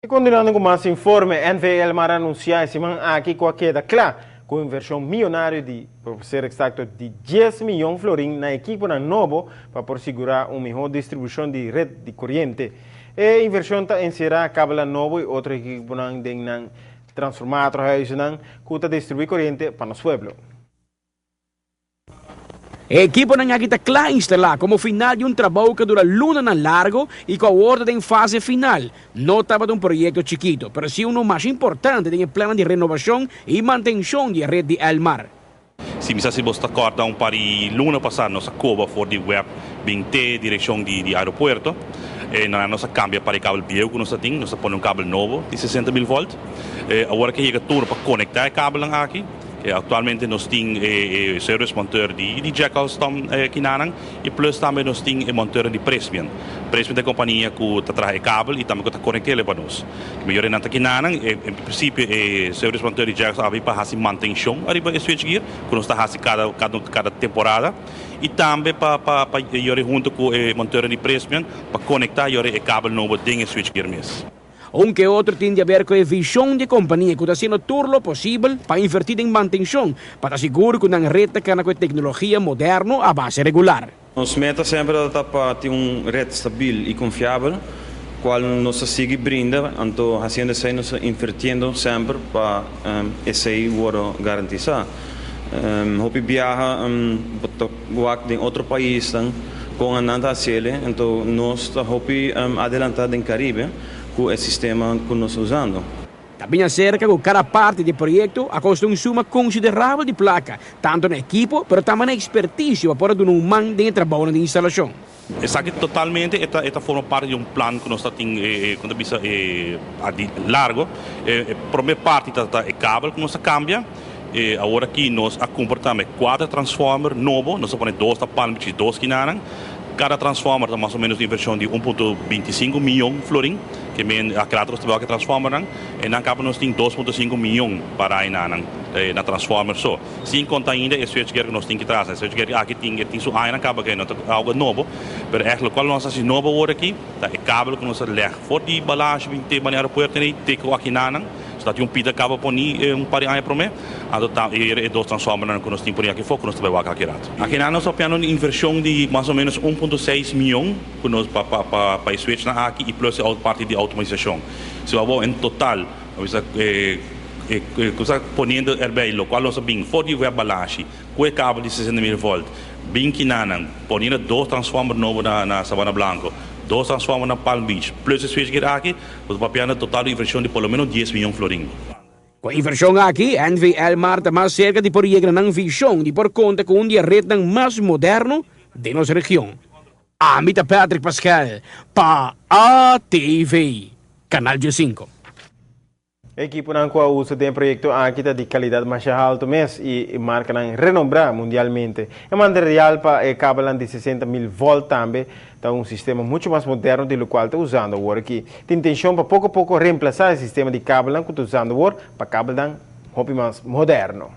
I kontinuando ku mas informe, NV Elmar a anunsiá e siman aki ku a keda kla ku invershon mionario di, pa ser eksakto, di 10 mion florin na ekiponan nobo pa por sigurá un mihó distribushon di ret di koriente. E invershon ta enserá kabel nobo i otro ekiponan den nan transformatorhuizen ku ta distribuí koriente pa nos pueblo. E ekiponan aki ta kla instalá komo final di un trabou ku a dura lunanan largu i ku awor ta den fase final. No tabata un proyekto chikitu, pero sí un mas importante den plan di renovashon i mantenshon di ret di Elmar. Si mi si bo ta kòrda, un par di luna pasá nos a koba for di web 20 direkshon di aeropuerto. E nos a kambia pa e kabel bieu ku nos tin, nos a pone un kabel nobo di 60 mil volt. E awor ku yega turno pa konektá e kabel aki. Aktualmente nos tin service monteur di Jackass Tom kinanan i plus tambe nos tin e monteur di Prysmian. Prysmian ta e kompania ku ta traha kabel i tambe ku ta konektá pa nos. Mihó nan ta kinanan, en prinsipio e service monteur di Jackass a pa hasi mantenshon ariba e switchgear, ku nos ta hasi kada temporada i tambe pa yori huntu ku e monteur di Prysmian pa konektá yori e kabel nobo den e switchgear mes. Aunke otro tin di aber ku e vishon di kompania ku ta hasiendo tur lo posibel pa invertí den mantenshon, pa sigur ku nan ret ta kana ku teknologia moderno a base regular. Nos meta semper ta pa tin un ret stabil i konfiabel, kual nos ta sigui brinda, anto hasiendo esei nos ta invirtiendo semper pa esei wòrdu garantisá. Hopi biaha den otro pais ku nan ta hasié, anto nos ta hopi adelantá den Karibe ku e sistema ku nos ta usando. Tambe aserka ku kada parti di e proyekto a kosta un suma konsiderabel di plaka, tantu na ekipo, pero tambe na ekspertisio pa por duna un man den trabou di instalashon. Esaki totalmente ta forma parti di un plan ku nos tin, kon bisa, largu. E promé parti ta e kabel ku nos a kambia. Awor aki nos a kumpra tambe kuater transformer nobo, nos a pone dos na Palm Beach i dos kinanan. Kada transformer ta mas o ménos invershon di 1.25 mion florin, ke men akkurat nos ta transformer nan, i nan kaba nos tin 2.5 mion pa nan na transformer so. Sin konta ainda e switchgear ku nos tin ku traha. E switchgear aki tin su aña kaba ku no ta algu nobo, pero eigenlijk kual nos a hasi nobo awor aki, ta e kabel ku nos a leg for di Balashi bin te na aeropuerto ei te ku aki nan. So dat un pida kaba poni un par di aña promé, anto ta e dos transformer nan ku nos tin poni aki afó ku nos ta bai wak aki rato. Aki nan nos ta papiando un invershon di mas o ménos 1.6 mion ku nos pa e switch nan aki i plus e parti di outomatisashon. So abo en total, poniendo erbij lokual nos a bin for di web Balashi ku e kabel di 60 mil volt, bin kinanan, poniendo dos transformer nobo na Sabana Blanco, dos transformer na Palm Beach, plus e switchgear aki, nos ta papiando total di invershon di por lo ménos 10 mion florin. Ku e invershon aki, NV Elmar ta mas serka di por yega na vishon di por konta ku un di e retnan mas moderno di nos region. Ami ta Patrick Pascal, pa ATV, Kanal 5. Ekiponan ku a usa den proyekto aki ta di kalidat mas haltu mes i markanan renombrá mundialmente. E material pa e kabel di 60 mil volt tambe ta un sistema muchu mas moderno di lokual ta usando awor aki. Tin intenshon pa poko poko remplasá e sistema di kabel ku ta usando awor pa kabel hopi mas moderno.